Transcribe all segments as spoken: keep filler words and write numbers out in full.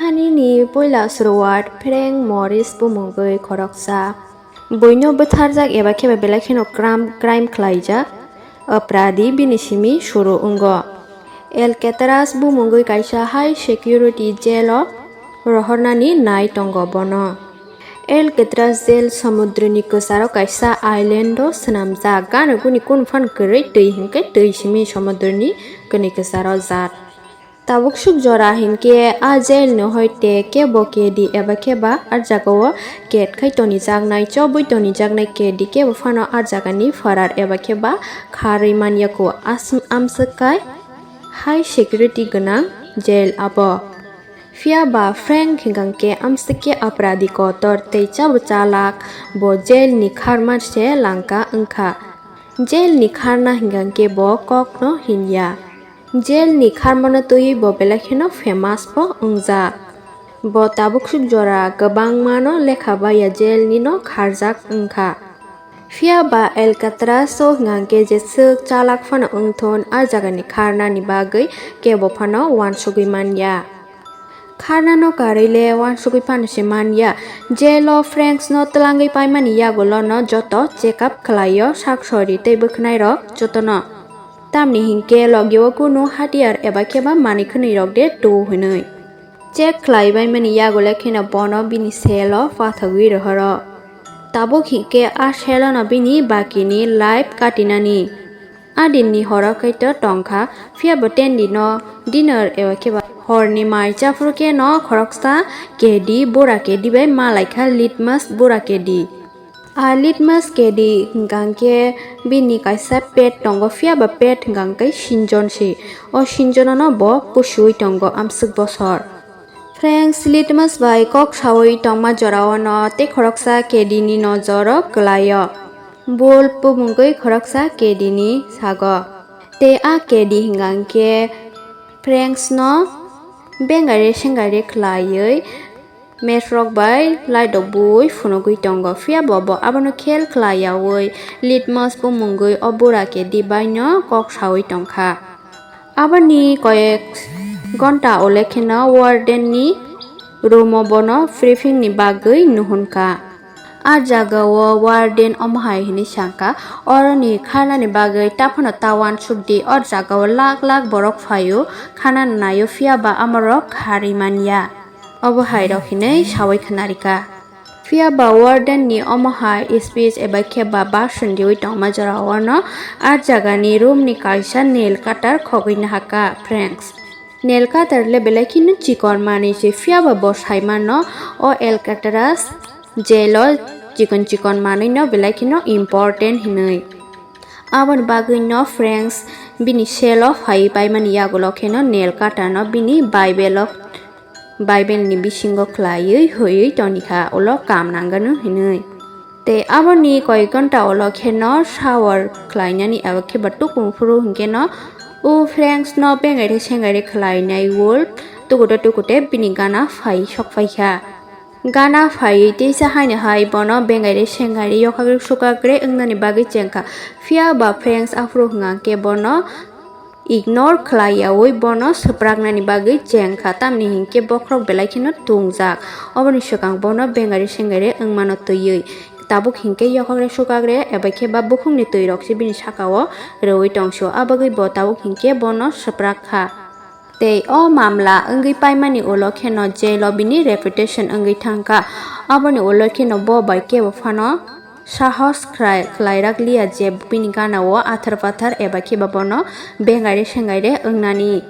Ani ni puila suruwat Frank Morris bumungwi khoroksa buino bwtharjak eba khe ba belai kheno kram-, crime khlaijak, apradhi bini simi suru wngo. Alcatraz bumungwi kaisa high security jail o rohornani nai tongo bono. Alcatraz jail samudroni kwcharo kaisa island o swnamjak, gana guni kunu phano kwrwi twi hinkhe twi simi samudroni kwnwi kwcharo jat. Tabuk suk jora hinkhe a jail ni hoite kebo kedi eba khe ba a jagao ked khai tonijaknai, chobwi tonijaknai kedi kebo phano a jagani pharar eba khe ba kharwi manya kho. Asm-, amswk kai high security gwnang jail abo. Phiya ba Frank hinkha khe amswk khe apradhi kotor tei chabo chalak, bo jail ni kharma se langka wngkha. Jail ni kharna hinkha khe bo kokno hinya. Jail ni kharmano twiwi bo belai kheno famous bo wngjak. Bo tabuk suk jora kwbangmano lekha baiya jail nino kharjak wngkha. Phiya ba Alcatraz o hinkha khe jeswk chalak phano wngthun, a jagani kharnani bagwi kebo phano uansugwi manya. Kharnano karwi le uansugwi phano se manya. Jail o Franks no twlangwi paimani yagulo no joto check up khlaio, sak sori tei bwkhwnai rok jotono. Tamni hinkhe logio kunu hatiyar eba khe ba manwi khwnwi rok de tu hwnwi. Check khlai baimani yagulo kheno bono bini cell o pathogwi rohoro. Tabuk hinkhe a cell o no bini bakini life katinani. A din ni horo khe to tongkha, phiya bo ten dino dinner eba khe ba horni mai chaphuru khe no khoroksa kedi bura kedi bai malaikha litmus bura kedi. A litmus kedi hinkha khe bini kaisa pet tongo, phiya ba pet hinkha khe sinjon si. O sinjono no bo pusuwi tongo amswk bosor. Franks litmus bai kok sawi tongma jorao no tei khoroksa kedini nojoro kwlaio. Bulb bumungwi khoroksa kedini sago. Tei a kedi hinkha khe Franks no bengaire sengaire khlaiwi match rok bai light rok bui phunugwi tongo, phiya bo bo abono khel khlaiyaui litmus bumungwi o bura kedi bai no kok sawi tongkha. Aboni koyek gonta ulo kheno warden ni room o bono briefing ni bagwi nuhun kha. A jaga o warden omo hai hinwi sa kha, "Oroni kharnani bagwi taphano ta uansuk di, o jaga o lak lak borok phaio, kharnani naio, phiya ba amorok kharwi man ya." Obo hai rok hinwi sawi khna rikha. Phiya ba warden ni omo hai speech eba khe ba bhasan riwi tongma jora o no a jaga ni room ni kaisa nail cutter khogwi nahakha Franks. Nail cutter le belai kheno chikon manwi se, phiya ba bo sai mano o Alcatraz jail o chikon chikon manwi no belai kheno important hinwi. Aboni bagwi no Franks bini cell o phaiwi paimani yagulo kheno nail cutter no bini Bible o, Bible ni bisingo khlaiwi hoiwi tonikha, ulo kam nangano hinwi. Tei aboni koi ghonta ulo kheno shower khlainani eba khe ba tukung phuru hinkhe no o Franks no bengaire sengaire khlainai wolf tukute tukute bini gana phai sok phaikha. Gana phaiwi teisa haino hai bono bengaire sengaire yokhagre sukagre wngnani bagwi chengkha. Phiya ba Franks aphuru hwnkha khe bono ignore khlaiyaui bono swpraknani bagwi chengkha, tamni hinkhe bokhorok belai kheno tungjak. Oboni swkang bono bengaire sengaire wngmano twiwi. Tabuk hinkhe yokhagre sukagre eba khe ba bukhukni twirok se bini sakao rwui tongsio, abagwi bo tabuk hinkhe bono swprak kha. Tei o mamla wngwi paimani ulo kheno jail o bini reputation wngwi thangkha. Aboni ulo kheno bo bai kebo phano sahos khrai-, khlairak liya je bini gana o athar pathar eba khe ba bono bengaire sengaire wngnani.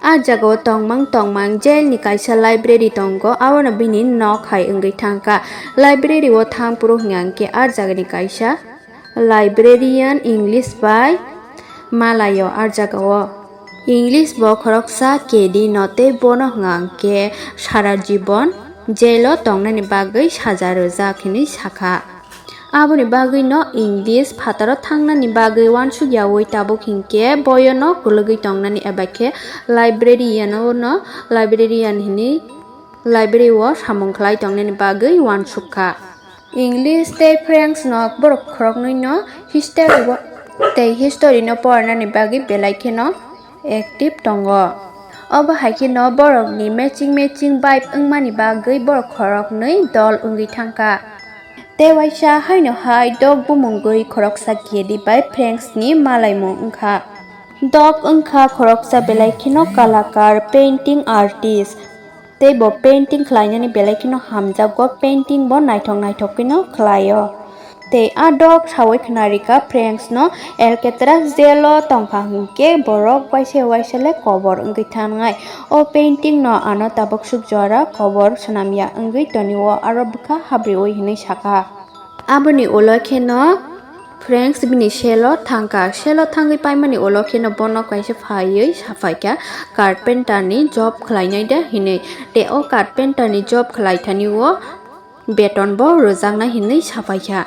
A jaga o tongmang tongmang jail ni kaisa library tongo, abono bini nok hai wngwi thangkha. Library o thang phuru hwnkha khe a jaga ni kaisa librarian English bai malaio a jaga o. English bo khoroksa kedi no tei bono hwnkha khe sara jibon jail o tongnani bagwi saja rwjak hinwi sakha. Aboni bagwi no English phataro thangnani bagwi uansuk yaui tabuk hinkhe boyono kwlwgwi tongnani eba khe librarian o no librarian hinwi library o samung khlai tongnani bagwi uansuk kha. English tei French no borok khoroknwi no history o tei history no pornani bagwi belai kheno active tongo. Obo hai kheno borokni matching matching vibe wngmani bagwi borok khoroknwi dol wngwi thangkha. Tei waisa haino hai dok bumungwi khoroksa kedi bai Franks ni malaimung wngkha. Dok wngkha khoroksa belai kheno kalakar, painting artist. Tei bo painting khlainani belai kheno hamjakgo, painting bo naithok naithok kheno khlaio. Tei a dok sawi khwnarikha Franks no Alcatraz jail o tongkha hinkhe borok waisa waisa le kobor wngwi thangnai. O painting no ano tabuk suk jora kobor swnamya wngwi tonio, aro bwkha habriwi hinwi sakha. Aboni ulo kheno Franks bini cell o thangkha. Cell o thangwi paimani ulo kheno bono kaisa phaiwi saphaikha, carpenter ni job khlainai de hinwi. Tei o carpenter ni job khlai thani o beton bo rwjaknai hinwi saphaikha.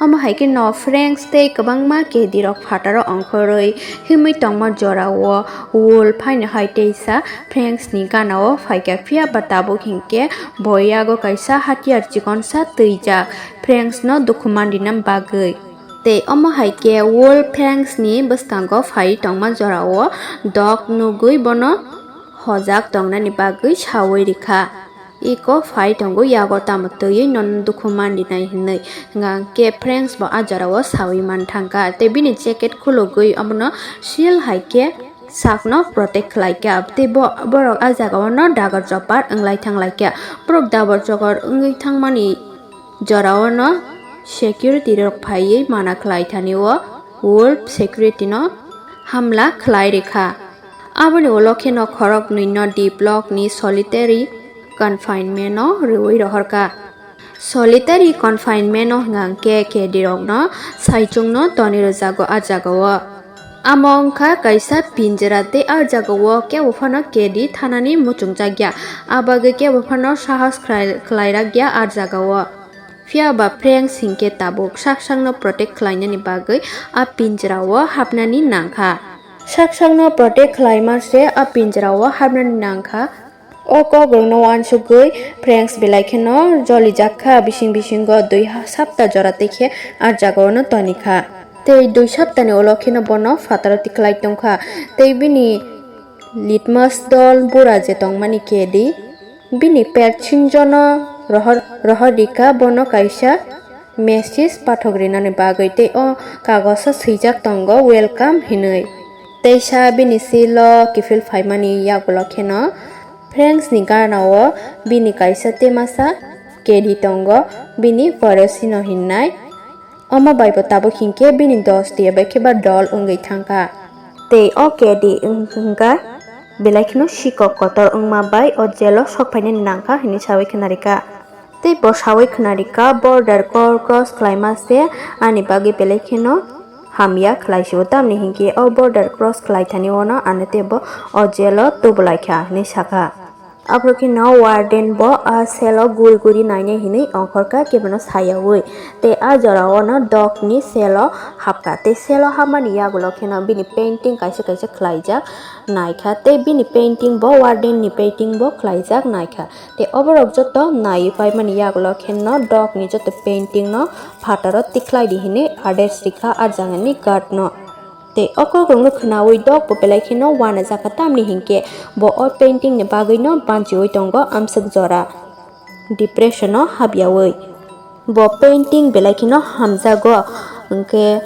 Omo hai kheno Franks tei kwbangma kedi rok phataro ongkhorwi himwi tongma jorao Wolf haino hai teisa Franks ni ganao phaikha, phiya ba tabuk hinkhe bo yago kaisa hatiyar chikonsa twijak Franks no dukhu manrina bagwi. Tei omo hai khe Wolf Franks ni bwskango phai tongma jorao Dok nugwi bono hojak tongnani bagwi sawi rikha. Iko phai tongo, yago tamo twiwi nono dukhu manrinai hinwi. Hwnkhe Franks bo a jorao sawi manthangkha tei bini jacket khulugwi omono seal hai khe sakno protect khlaikha. Tei bo, borok a jagao no dagar chopar wnglai thanglaikha. Borok dabar chokor wngwi thangmani jorao no security rok phaiwi mana khlai thani o Wolf security no hamla khlai rikha. Aboni ulo kheno khoroknwi no D block ni solitary confinement o rwui rohorkha. Solitary confinement o hwnkha khe kedi rokno saichung no toni rwjago a jagao. Amo wngkha kaisa pinjra tei a jagao kebo phano kedi thanani muchungjakya, a bagwi kebo phano sahas khlai-, khlairakya a jagao. Phiya ba Franks hinkhe tabuk sak sakno protect khlainani bagwi a pinjrao hapnani nangkha. Sak sakno protect khlaima se a pinjrao hapnani nangkha. O kokrokno uansugwi Franks belai kheno jolijakha, bising bisingo dui ha-, sapta jora tei khe a jagao no tonikha. Tei dui saptani ulo kheno bono phataro tikhlai tongkha. Tei bini litmus dol bura je tongmani kedi, bini pet singjono rohor-, rohorrikha bono kaisa message pathok rinani bagwi tei o kagoso swijak tongo, "Welcome" hinwi. Teisa bini silo kiphil phaimani yagulo kheno Franks ni ganao bini kaisa temasa kedi tongo, bini porosi no hinnai. Omo bai bo tabuk hinkhe bini dosti bai khe ba dol wngwi thangkha. Tei o kedi wng-, wngkha belai kheno sikok kotor wngma bai o jail o sok phainani nangkha hinwi sawi khwnarikha. Tei bo sawi khwnarikha, border cor-, cross khlaima se ani bagwi belai kheno hamya khlai sio, tamni hinkhe o border cross khlai thani ono ano tei bo o jail o tubulaikha hinwi sakha. Aphuru kheno warden bo a cell o guri guri nainai hinwi ongkhorkha kebono sayaui. Tei a jorao no Dok ni cell o hapkha. Tei cell o hapmani yagulo kheno bini painting kaisa kaisa khlaijak naikha. Tei bini painting bo warden ni painting bo khlaijak naikha. Tei oborok joto naiwi paimani yagulo kheno Dok ni joto painting no phataro tikhlai di hinwi orders rikha a jagani guard no. Tei o kokrokno khwnaui Dok bo belai kheno uanajakha, tamni hinkhe bo o painting ni bagwino banchiui tongo amswk jora, depression o hapyaui. Bo painting belai kheno hamjago, hinkhe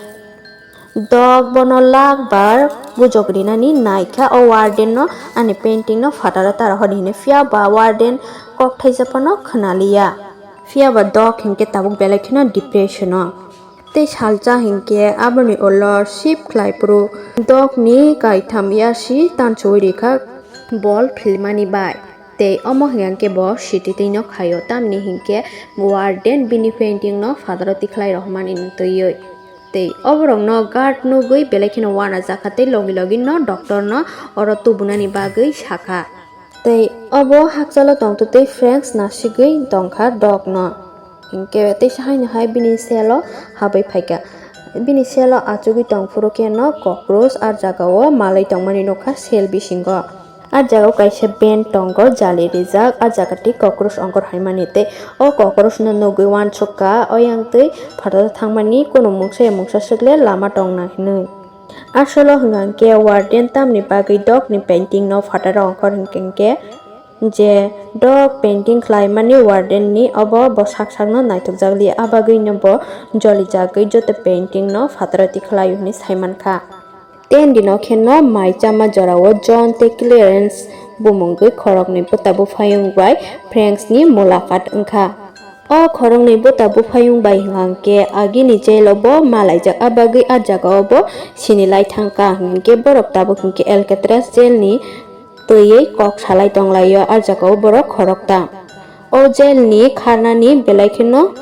Dok bono lakh bar bujok rinani naikha o warden no ani painting no phataro ta rohordi hinwi, phiya ba warden kokthaisa phano khwnaliya, phiya ba Dok hinkhe tabuk belai kheno depression o. Tei salsa hinkhe aboni ulo sip khlai phuru Dok ni kaitham yasi tansuwi rikha bol philmani bai. Tei omo hinkhe bo sititwino khaio, tamni hinkhe warden bini painting no phataro tikhlai rohormani twiwi. Tei oborokno guard nugwi belai kheno uanajakha tei logi logi no doctor no oro tubunani bagwi sakha. Tei obo hakchalo tongtwtwi Franks nasigwi tongkha Dok no. Hinkhe teisa haino hai bini cell o habwi phaikha. Bini cell o achugwi tongphuru khe no cockroach a jagao malwi tongmani nukha cell bisingo. A jagao kaisa bench tongo jali rijak, a jaga tei cockroach ongkhor haimani tei o cockroach no nugwi uansukha, oyang twi phataro thangmani kunu mungsa ya mungsa swkle lama tongna hinwi. Asolo hwnkha hwnkhe warden tamni bagwi dogni painting no phataro ongkhor hwnkha hwnkhe je dog painting khlaimani warden ni obo bo sak sakno naithokjakli, abagwino bo jolijagwi joto painting no phataro tikhlaio hwnwi saimankha. Ten dino kheno mai chama jorao John tei Clarence bumungwi khoroknwi bwta buphayung bai Franks ni mulakat wngkha. O khoroknwi bwta buphayung bai hwnkhe agini jail o bo malaijak, abagwi a jaga o bo sinilai thangkha hwnkhe borok tabuk hwnkhe Alcatraz jail ni twiwi kok salai tonglaio, a jaga o borok khorokta. O jail ni kharnani belai kheno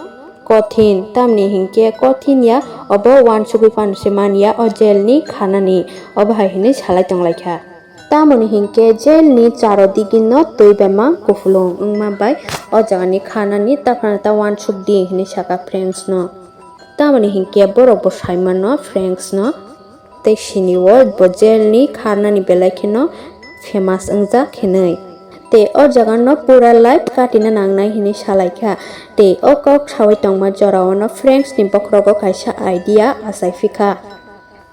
kothin, tamni hinkhe kothin ya obo uansugwi phano se man ya o jail ni kharnani, obo hai hwnwi salai tonglaikha. Tamoni hinkhe jail ni charo digino twi bemang kupulung wngma bai o jagani kharnani taphano ta uansuk di hwnwi saka Franks no. Tamoni hinkhe borok bo saimano Franks no. Tei sini o bo jail ni kharnani belai kheno famous wngjak hinwi. Tei o jaga no pura life katina nangnai hinwi salaikha. Tei o kok sawi tongma jora o no Franks ni bokhorogo kaisa idea achai phikha.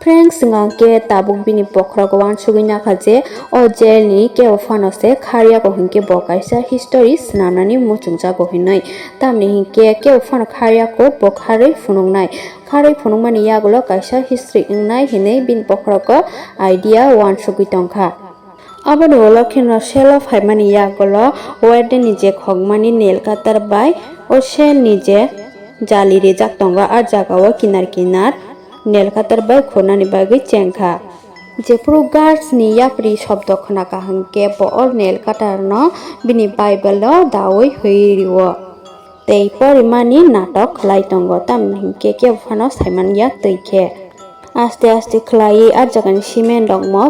Franks wngkha khe tabuk bini bokhorogo uansugwi nakha je o jail ni kebo phano se kharyago hinkhe bo kaisa history swnamnani muchungjago hinwi. Tamni hinkhe kebo phano kharyago bo kharwi phunuknai. Kharwi phunukmani yagulo kaisa history wngnai hinwi bini bokhorogo idea uansugwi tongkha. Aboni ulo kheno cell o phaimani yagulo warden ni je khokmani nail cutter bai o cell ni je jali rijak tongo, a jaga o kinar kinar nail cutter bai khunani bagwi chengkha. Jephuru guards ni yapri shobdo khwnakha hinkhe bo o nail cutter no bini Bible o daui hwi rio. Tei porimani natok khlai tongo, tamni hinkhe kebo phano saiman ya twi khe. Aste aste khlaiwi a jagani cement rok mo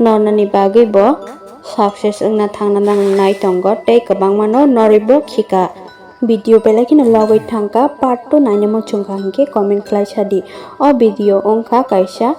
nornani bagwi bo success wngna thangna nangnai tongo tei kwbangmano norwi bo khika. Video belai kheno logwi thangkha, part two naina muchungkha hinkhe comment khlai sadi. O video wngkha kaisa